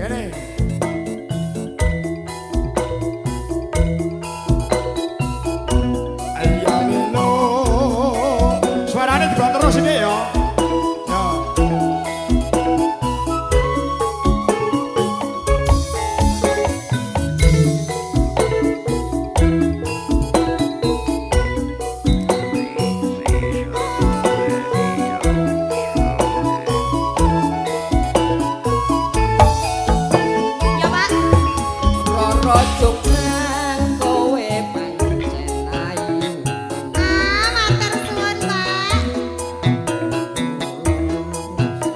Kene. Ayo melo. Suarane dibantu terus ini ya. Ya. Ya, Pak. Roro Jonggrang kowe pancen ayu. Ah, matur suwun, Pak.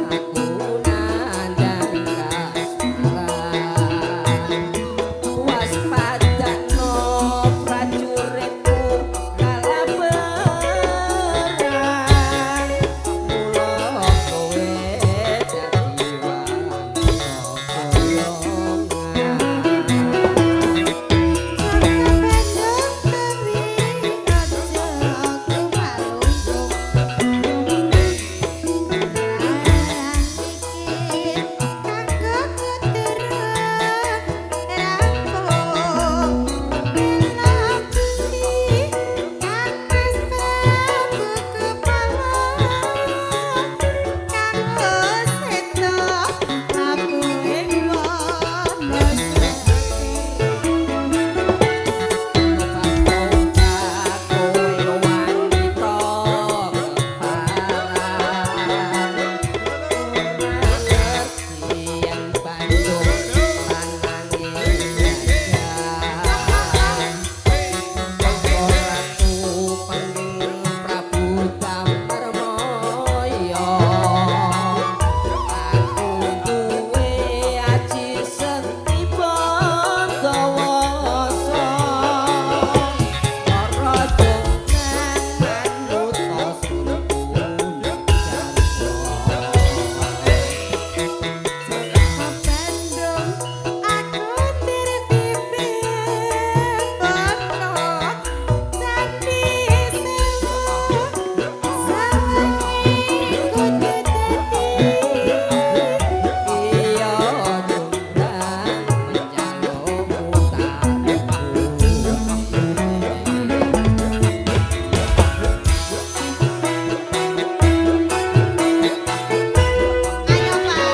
Aku nandhang kasmaran. Waspadakno prajuritku kala perang. Mula kowe dadi wanita boyongan. Jaka Bandung tewi aja kumalunggung. Perang iki kanggo kuturun rampung. Bela budi Kang Mas Prabu Kepala, kanggo seto aku ing wana. Tobat kowe wanita keparan. Ora ngerti yen Bandung lanange gajah. Monggo Ratu Pengging Prabu Damarmaya. Aku duwe aji sekti Bandawasa. Roro Jonggrang manut sun garwa. Jaka Bandung aku tirpipi bono candi sewu sawange kudu dadi. Iya Jonggrang menjalukmu tak Ayo, Pak.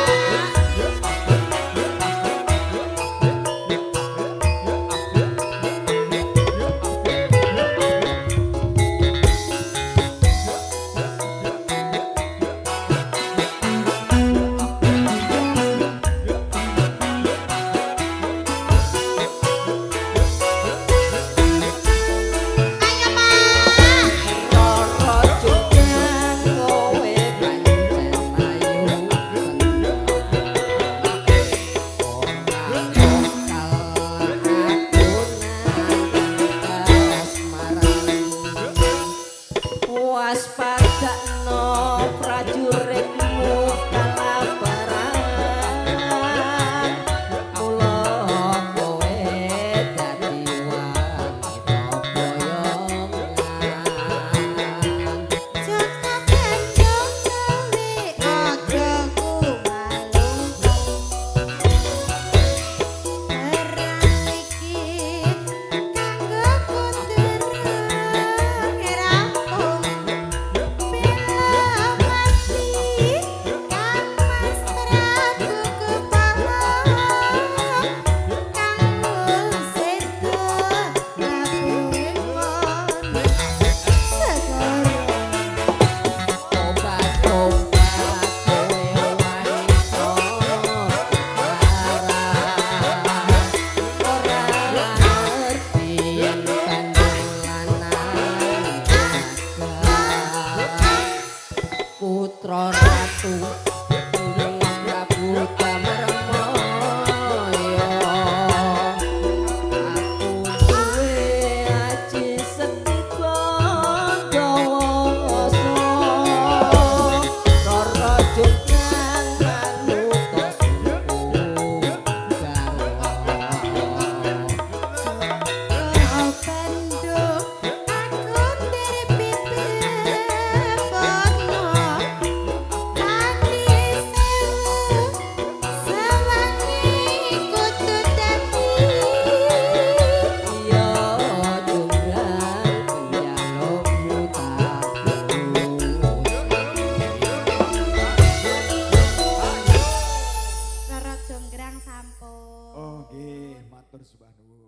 Ayo, Pak. Roro Jonggrang kowe pancen ayu tenan. Ora bakal aku nandhang kasmaran. Waspadakno prajuritmu kala perang. Mula kowe dadi wanita boyongan. Jaka Bandung tewi aja kumalunggung. Perang iki kanggo kuturun rampung. Bela mati Kang Mas Prabu Kepala, kanggo seto aku ing wana segara. Tobat-tobat kowe wanita keparan. Ora ngerti yen Bandung lanang gagah. Putra Ratu Pengging Prabu Damarmaya. Aku duwe aji sekti Bandawasa. Roro Jonggrang manut sun garwa. Jaka Bandung aku tirpipi bono candi sewu. Barang sampun. Oh nggih, matur sembah nuwun.